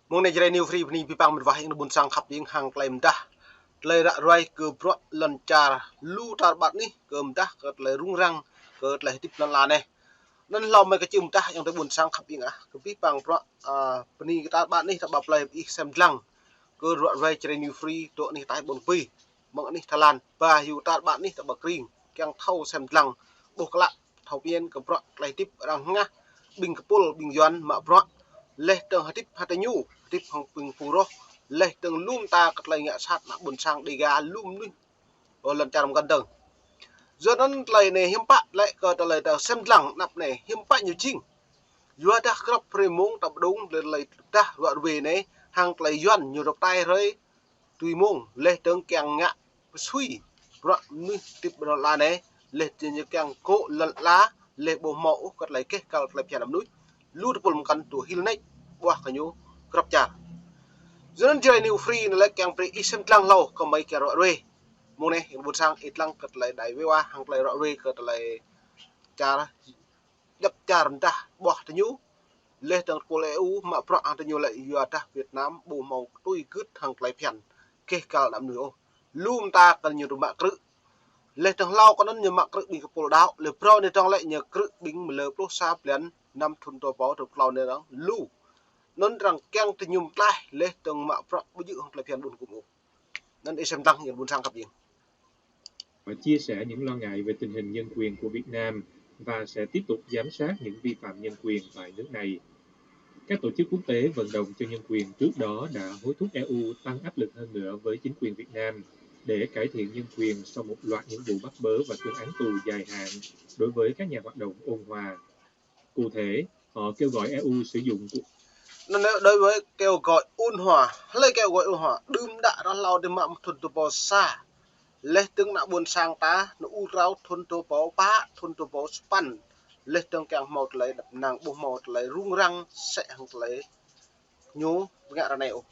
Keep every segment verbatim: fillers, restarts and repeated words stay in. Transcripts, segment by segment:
Mông anai Jrai New Free bơni abih bang met wa ayŏng adơi ƀuôn sang khăp jing hăng tơlơi mơdah, tơlơi ră ruai kơ bruă lŏn čar lu tar ƀar anih, kơ mơdah kơ tơlơi rŭng răng, kơ tơlơi hơdip lŏn ala anai. Anŭn hlâo mơi kơ čim mơdah ayŏng adơi ƀuôn sang khăp jing ah, kơ abih bang bruă, a, bơni kơ tar ƀar anih, tar ƀar plơi ih sem dlăng kơ ră ruai Jrai New Free dŏ anih ataih ƀôn kơpi, mơ̆ng anih Thái Lan, ba hyu tar ƀar anih, tar ƀar kring, kiăng thâo sem dlăng, ƀuh klă, thâo pơmĭn kơ bruă tơlơi hơdip arăng hơngah, ƀing kơpul, ƀing Yuan mă bruă, laih dơ̆ng hơdip hơtai ñu, hơdip hăng ƀing phung roh, laih dơ̆ng lu mơta kơ tơlơi ngă sat ană ƀuôn sang Dêga lu mơnuih, ơ, lŏn čar mơkăn dơ̆ng. Yua anŭn tơlơi anai hiư̆m pă lĕ kơ tơlơi ta sem dlăng anăp anai hiư̆m pă ñu jing. Yua dah grăp hrơi mông ta pơdŏng tơlơi dah ră ruai anai hăng tơlơi Yuan ñu rŏk tai hrơi tui mông, laih dơ̆ng kiăng ngă pơsui bruă mơnuih hơdip ƀơi lŏn ala anai, laih dơ̆ng ñu kiăng kŏ lŏn ala, laih ƀu hmâo ôh kơ tơlơi keh kăl tơlơi phiăn mơnuih. Lu tơpul mơkăn tŭ hil nač ƀuah kơ ñu grăp čar. Yua anŭn Jrai New Free anai lĕ kiăng brơi ih sem dlăng hlâo kơ mơi kiăng ră ruai. Mông anai ƀuôn sang ih dlăng kơ tơlơi đài wê wa hăng tơlơi ră ruai kơ tơlơi čar djŏp čar mơdah ƀuah tơ ñu. Laih dơ̆ng tơpul E U mă bruă hăng tơ ñu lĕ yua dah Việt Nam ƀu hmâo tui gưt hăng tơlơi phiăn keh kăl ană mơnuih ôh. Lu mơta kơ ñu tŭ mă krư̆. Laih dơ̆ng hlâo kơ anŭn ñu mă krư̆ ƀing kơpul đaŏ, laih phrâo anai dơ̆ng lĕ ñu krư̆ ƀing mơlơ pluh sa blan năm thŭn dua rơbâo dua pluh klâo anai dơ̆ng lu. Anŭn arăng kiăng tơ ñu mơtlaih, laih dơ̆ng mă bruă ƀu djơ̆ hăng tơlơi phiăn ƀun kŭm ôh. Anŭn ih sem dlăng ayŏng adơi ƀuôn sang khăp jing. Và chia sẻ những lo ngại về tình hình nhân quyền của Việt Nam và sẽ tiếp tục giám sát những vi phạm nhân quyền tại nước này. Các tổ chức quốc tế vận động cho nhân quyền trước đó đã hối thúc E U tăng áp lực hơn nữa với chính quyền Việt Nam để cải thiện nhân quyền sau một loạt những vụ bắt bớ và tuyên án tù dài hạn đối với các nhà hoạt động ôn hòa. Cụ thể, họ kêu gọi E U sử dụng cuộc Anŭn lĕ đối với kêu gọi ôn hòa, hlơi kêu gọi ôn hòa, đưm đă ră hlâo dơ̆ng mă thŭn dua rơbâo sa. Laih dơ̆ng ană ƀuôn sang ta, anŭn ur krao thŭn dua rơbâo pă, thŭn dua rơbâo sapăn. Laih dơ̆ng kiăng hmâo tơlơi đăp năng, ƀu hmâo tơlơi rŭng răng, sĕ hăng tơlơi ñu pơngă ră anai ôh.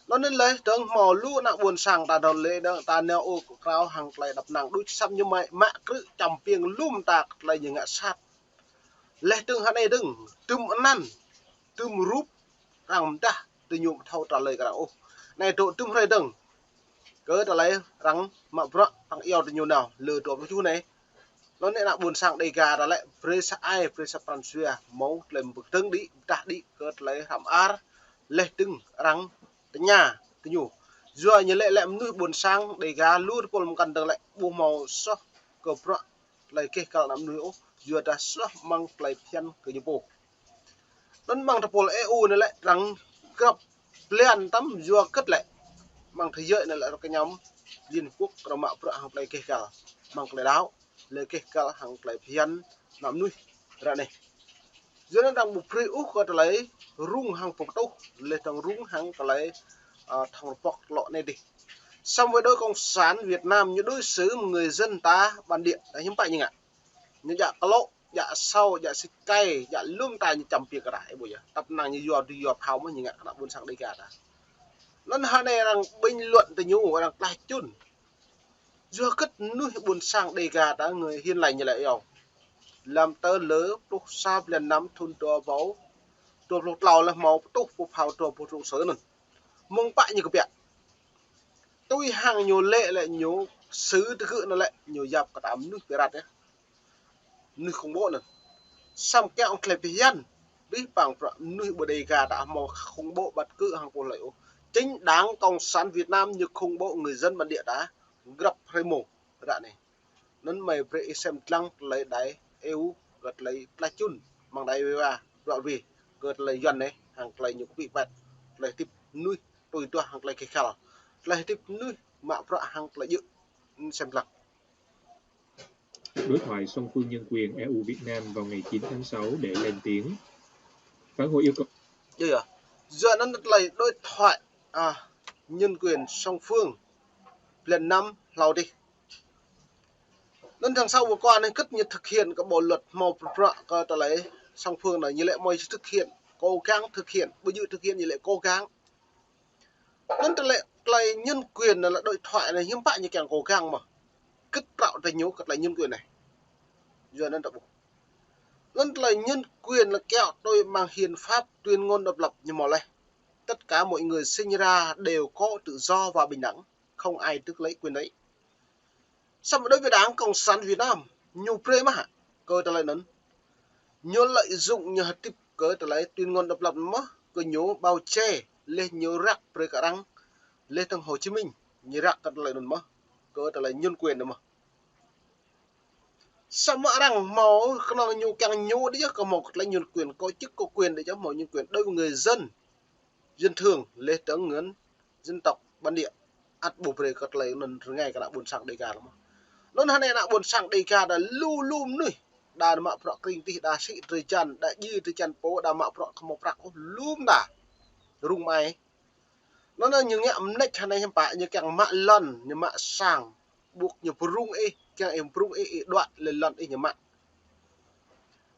Anŭn anŭn laih dơ̆ng hmâo lu ană ƀuôn sang ta dŏ lĕ dơ̆ng ta nao ur krao hăng tơlơi đăp năng đôč, samơ̆ ñu mă, mă krư̆ čăm piêng lu mơta kơ tơlơi ñu ngă sat. Laih dơ̆ng hơnai dơ̆ng, tơm anăn, tơm rup, arăng mơdah, tơ ñu ƀu thâo trả lời kơ arăng ôh. Anai dŏ tơm hrơi dơ̆ng, kơ tơlơi arăng mă bruă, arăng iâu tơ ñu nao, lơ dua pluh tơjuh anai. Anŭn anai ană ƀuôn sang Dêga ta lĕ, brơi sa ai, brơi sa pran jua, hmâo tơlơi pơkơdơ̆ng đĭ, mơdah đĭ, kơ tơlơi hrăm ar, laih dơ̆ng arăng tơña tơ ñu. Yua ñu lĕ lĕ mơnuih ƀuôn sang Dêga lu tơpul mơkăn dơ̆ng lĕ ƀu hmâo soh kơ bruă tơlơi keh kăl ană mơnuih ôh, yua dah soh mơ̆ng tơlơi phiăn kơ ñu pô. Anŭn mơ̆ng tơpul E U anai lĕ arăng grăp blan tơm yua hơget lĕ. Mơ̆ng thế giới anai lĕ arăng kơñăm Liên Hợp Quốc arăng mă bruă hăng tơlơi keh kăl, mơ̆ng tơlơi đaŏ, tơlơi keh kăl hăng tơlơi phiăn ană mơnuih ră anai. Yua anŭn arăng ƀu brơi ôh kơ tơlơi rŭng hăng pơkơtuh, laih dơ̆ng rŭng hăng tơlơi, a, thŏng rơbŏk tơlŏ anai dih. Samơ̆ với đối cộng sản Việt Nam ñu đối xử người dân ta bản địa ta hiư̆m pă ñu ngă. Ñu djă klŏ, djă asâo, djă sĭt kai, djă lu mơta ñu čăm piêng kơ ta, ih ƀuh yơh. Tăp năng ñu yua dui yua phao mơ̆n ñu ngă kơ ană ƀuôn sang Dêga ta. Anŭn hơnai arăng bình luận tơ ñu, arăng tlaih čun. Yua hơget mơnuih ƀuôn sang Dêga ta người Hiền Lành ñu lĕ iâu. Lăm tơl lơ pluh sa blan năm thŭn dua rơbâo dua pluh klâo lĕ hmâo pơtuh pơphao dua pluh tơjuh sơ anŭn. Mơ̆ng pă ñu kơbiă. Tui hăng ñu lĕ lĕ ñu sư̆ tơgŭ anŭn lĕ ñu yap kơ ta mơnuih pirat yơh. Mơnuih khủng bố anŭn. Samơ̆ kiăng ƀu tơlơi phiăn, abih bang bruă mơnuih ƀơi Dêga ta hmâo khủng bố bất cứ hăng pô hlơi ôh. Chính đảng Cộng sản Việt Nam ñu khủng bố người dân bản địa ta grăp hrơi mông ră anai. Anŭn mơi brơi ih sem dlăng tơlơi đài E U kơ tơlơi tlaih čun mơ̆ng đài wê wa, ră ruai kơ tơlơi Yuan anai hăng tơlơi ñu kơpĭ pĕt, tơlơi hơdip mơnuih tui duah hăng tơlơi keh kăl, tơlơi hơdip mơnuih mă bruă hăng tơlơi djơ̆. Anŭn sem dlăng. Đối thoại song phương nhân quyền E U Việt Nam vào ngày chín tháng sáu để lên tiếng. Phản hồi yêu cầu Yơh, yơh. Yua anŭn tơlơi đối thoại, à, nhân quyền song phương blan năm hlâo dih. Anŭn tháng sáu vừa qua anai hơget ñu thực hiện kơ bộ luật hmâo bruă kơ tơlơi song phương anai ñu lĕ mơi thực hiện, cố gắng thực hiện, ƀu djơ̆ thực hiện ñu lĕ cố gắng. Anŭn tơlơi, tơlơi nhân quyền anai lĕ đối thoại anai hiư̆m pă ñu kiăng cố gắng mơ̆n. Hơget prăk tơ ñu kơ tơlơi nhân quyền anai. Yua anŭn ta ƀuh. Anŭn tơlơi nhân quyền lĕ kiaŏ tui mơ̆ng hiến pháp tuyên ngôn độc lập ñu hmâo laih. Tất cả mọi người sinh ra đều có tự do và bình đẳng, không ai tước lấy quyền đấy. Samơ̆ đối với Đảng Cộng sản Việt Nam, ñu brơi mă kơ tơlơi anŭn. Ñu lợi dụng, ñu hơdip kơ tơlơi tuyên ngôn độc lập mơ̆n, kơ ñu bao che, laih ñu răk brơi kơ arăng, laih dơ̆ng Hồ Chí Minh, ñu răk kơ tơlơi anŭn mơ̆n, kơ tơlơi nhân quyền anŭn mơ̆n. Samơ̆ arăng hmâo kơnơ̆ng ñu kiăng ñu đôč yơh, kơ hmâo kơ tơlơi nhân quyền, có chức có quyền đôč yơh, hmâo nhân quyền đối với người dân, dân thường, laih dơ̆ng người dân tộc bản địa. Ăt ƀu brơi kơ tơlơi anŭn rơngai kơ ană ƀôn sang Đêga lơ̆m. Anŭn hơnai ană ƀôn sang Đêga đa lu lu mơnuih, đa mă bruă kring tih, đa sĭ drơi jăn, đa djai drơi jăn pô, đa mă bruă kơ hmâo prăk ôh, lŏm đa. Rŭng mai. Anŭn ñu ngă mơneč hơnai hiư̆m pă, ñu kiăng mă lŏn, ñu mă sang. Ƀuh ñu pơrŭng ih, kiăng ih pơrŭng ih, ih đuaĭ lĕ lŏn ih ñu mă.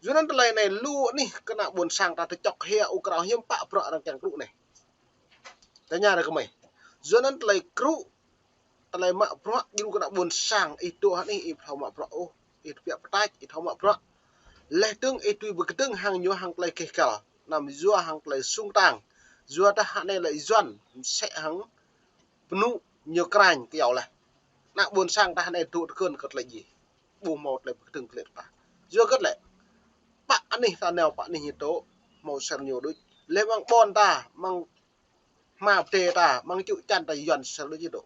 Yua anŭn tơlơi anai lu anih kơ ană ƀôn sang ta tơčŏk hia ur krao hiư̆m pă bruă arăng kiăng krŭ anai. Tơña rai kơ mơi. Yua anŭn tơlơi krŭ, tơlơi mă bruă, djru kơ ană ƀôn sang, ih dŏ hơnih, ih ƀu thâo mă bruă ôh, ih tơbiă pơtač, ih thâo mă bruă. Laih dơ̆ng ih tui pơkơdơ̆ng hăng ñu hăng tơlơi keh kăl. Anăm yua hăng tơlơi sung tang. Yua dah hơnai lĕ Yuan, mơsĕ hăng pơnŭ ñu krañ kơyâo laih. Ană ƀôn sang ta hơnai dŏ tơkơn kơ tơlơi djai. Ƀu hmâo tơlơi pơkơdơ̆ng kơlĕt ta. Yua kơ tơlơi. Pă anih ta nao, pă anih ñu dŏ, hmâo ser ñu đôč. Laih amăng ƀôn ta, amăng hma pơdai ta, amăng čư̆ čan ta Yuan ser đôč ñu dŏ.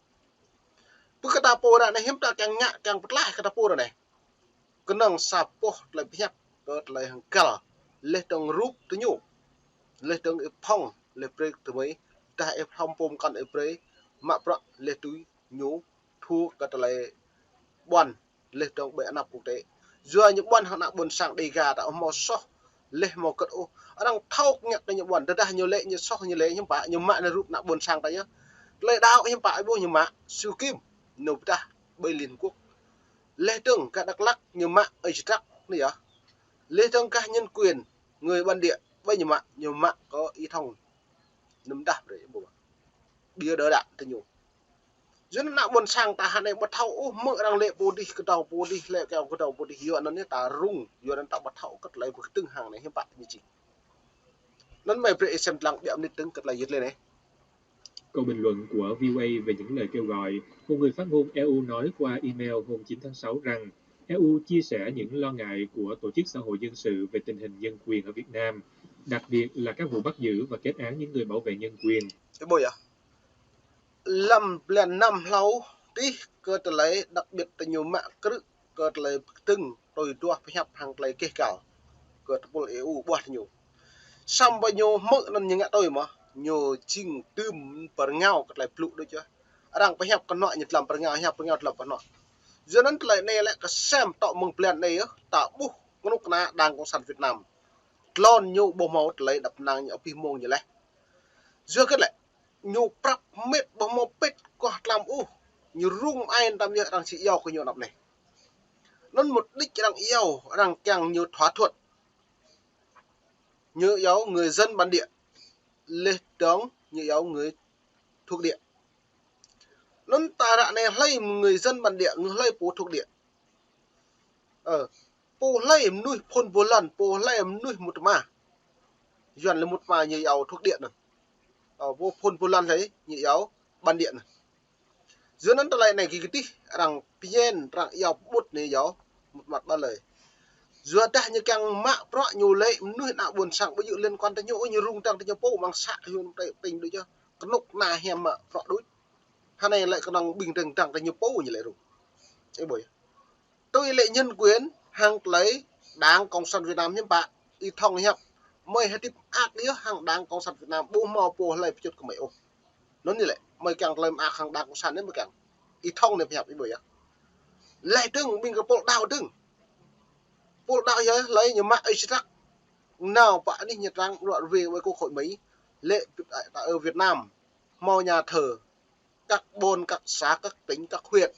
Pơ kơ ta pô ră anai hiư̆m ta kiăng ngă, kiăng pơtlaih kơ ta pô ră anai. Kơnơ̆ng sa boh tơlơi pơhiăp kơ tơlơi hăng găl. Laih dơ̆ng rup tơ ñu. Laih dơ̆ng ih phŏng, laih brơi tơmơi, dah ih hlŏm pôm kăn ih brơi, mă bruă laih tui ñu, thu kơ tơlơi ƀuăn, laih dơ̆ng ƀơi anăp quốc tế. Yua ñu ƀuăn hăng ană ƀôn sang Đêga ta ƀu hmâo soh, laih hmâo kơ̆t ôh. Arăng thâo ngă kơ ñu ƀuăn, tơdah ñu lĕ ñu soh ñu lĕ hiư̆m pă, ñu mă anai rup ană ƀôn sang ta yơh. Tơlơi đaŏ hiư̆m pă ih ƀuh ñu mă, Siu Kim, ñu pơdah ƀơi Liên Hợp Quốc. Laih dơ̆ng gah Dak Lak ñu mă ơi Čơdrăk anai yơh. Laih dơ̆ng gah nhân quyền người bản địa ƀơi ñu mă, ñu mă kơ Y Thông. Anŭn dah brơi ƀuh. Ƀiă đơ đă tơ ñu. Yua anŭn ană ƀôn sang ta hơnai ƀu thâo ôh, mơ̆ arăng lĕ pô dih, kơdâo pô dih, lĕ kơyâo kơdâo pô dih, yua anŭn anai ta rŭng, yua anŭn ta ƀu thâo kơ tơlơi pơkơdơ̆ng hăng anai hiư̆m pă ñu jing. Anŭn mơi brơi ih sem lăng ƀiă mơnit dơ̆ng kơ tơlơi yơh tơlơi anai. Câu bình luận của V O A về những lời kêu gọi, một người phát ngôn E U nói qua email hôm chín tháng sáu rằng E U chia sẻ những lo ngại của Tổ chức Xã hội Dân sự về tình hình nhân quyền ở Việt Nam, đặc biệt là các vụ bắt giữ và kết án những người bảo vệ nhân quyền. Ih ƀuh yơh. Lăm blan năm hlâo tih kơ tơlơi đặc biệt tơ ñu mă krư̆ kơ tơlơi pơkơdơ̆ng tui duah pơhiăp hăng tơlơi keh kăl kơ tơpul E U ƀuah tơ ñu. Samơ̆ ñu hmư̆ anŭn ñu ngă tui mơ̆, ñu jing tơm pơrơngao kơ tơlơi blŭ đôč yơh. Arăng pơhiăp kơnuă ñu tlam pơrơngao, hiăp pơrơngao tlam kơnuă. Yua anŭn tơlơi anai lĕ kơ sem tŏ mơ̆ng blan anai yơh, ta ƀuh kơnuk kơna Đảng Cộng sản Việt Nam. Tlôn ñu ƀu hmâo tơlơi đăp năng ñu abih mông ñu laih. Yua kơ lĕ ñu prăp mĕt ƀu hmâo pĕt kuah tlam ôh. Ñu rŭng ai tam yơh arăng či iâu kơ ñu anăp anai. Anŭn mục đích arăng iâu, arăng kiăng ñu thỏa thuận. Ñu iâu người dân bản địa. Laih dơ̆ng ñu iâu người thuộc địa. Anŭn ta ră anai hlơi người dân bản địa, người hlơi pô thuộc địa. Ơ, pô hlơi mơnuih phŭn pô lăn, pô hlơi mơnuih mŭt tơma. Yuan lĕ mŭt tơma ñu iâu thuộc địa anŭn. Ơ, pô phŭn pô lăn hlơi ñu iâu bản địa anŭn. Yua anŭn tơlơi anai gih kơdih, arăng pơñen, arăng iâu pơƀut anai iâu mŭt tơma ƀă lơi. Yua dah ñu kiăng mă bruă ñu lĕ mơnuih ană ƀôn sang ƀu djơ̆ liên quan tơ ñu, ñu rŭng tăng tơ ñu pô amăng să Yuan tơ tĭng đôč yơh. Kơnuk kơna hiam mă bruă đôč. Hơnai lĕ kơnơ̆ng ƀing dơ̆ng tăng tơ ñu pô ñu lĕ rŭng. Ih ƀuh yơh. Tui lĕ nhân quyền hăng tơlơi Đảng Cộng sản Việt Nam hiư̆m pă, Y Thông hiăp. Mơi hơdip mơak yơh hăng Đảng Cộng sản Việt Nam, ƀu hmâo pô hlơi pơčŭt kơ mơi ôh. Anŭn ñu lĕ, mơi kiăng tơlơi mơak hăng Đảng Cộng sản anai mơi kiăng. Y Thông anai pơhiăp ih ƀuh yơh. Laih dơ̆ng ƀing kơ pôl đaŏ dơ̆ng. Pôl đaŏ yơh, hlơi ñu mă ơi Čơdrăk. Nao pă anih ñu trăng ruă rơwe ƀơi kơ khối Mỹ. Lĕ ta ơ Việt Nam, hmâo nhà thờ, các ƀôn, các xã, các tỉnh, các huyện.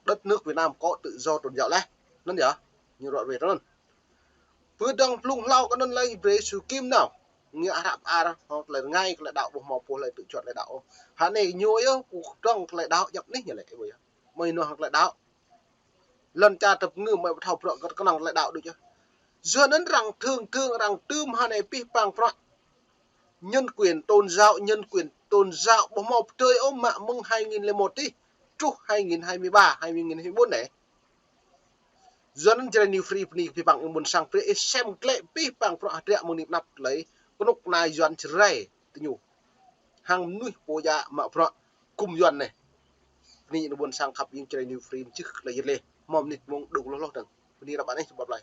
Đất nước Việt Nam có tự do tôn giáo laih. Anŭn yơh, ñu ruă rơwe anŭn. Pơdơ̆ng blung hlâo kơ anŭn lĕ brơi Siu Kim nao. Ngă hră pơar, hŏng tơlơi rơngai kơ tơlơi đaŏ ƀu hmâo pô hlơi tự chọn tơlơi đaŏ. Hơnai ñu yơh, pơdơ̆ng tơlơi đaŏ djŏp anih ñu lĕ, ih ƀuh yơh. Mơi nao hŏng tơlơi đaŏ. Lŏn čar tơpơngư mơi ƀu thâo bruă kơ kơnơ̆ng tơlơi đaŏ đôč yơh. Yua anŭn arăng thường thường arăng tơm hơnai pih pang bruă. Nhân quyền tôn giáo, nhân quyền tôn giáo ƀu hmâo pơdơi ôh mă mơ̆ng hai nghìn lẻ một tih truh hai nghìn hai mươi ba, hai nghìn hai mươi bốn anai. Yuan Jrai New Free bơni kơ pih păng ƀôn sang brơi ih sem glaĭ pih păng bruă hơdră mơ̆ng anai pơ anăp tơlơi kơnuk kơna Yuan Jrai tơ ñu. Hăng mơnuih pô djă mă bruă gum Yuan anai. Bơni ƀôn sang khăp ing Jrai New Free mơčih tơlơi yơh lĕ. Hmâo mơnit mông đŭng hloh hloh dơ̆ng. Bơni ră ƀă anai čơbăp lai.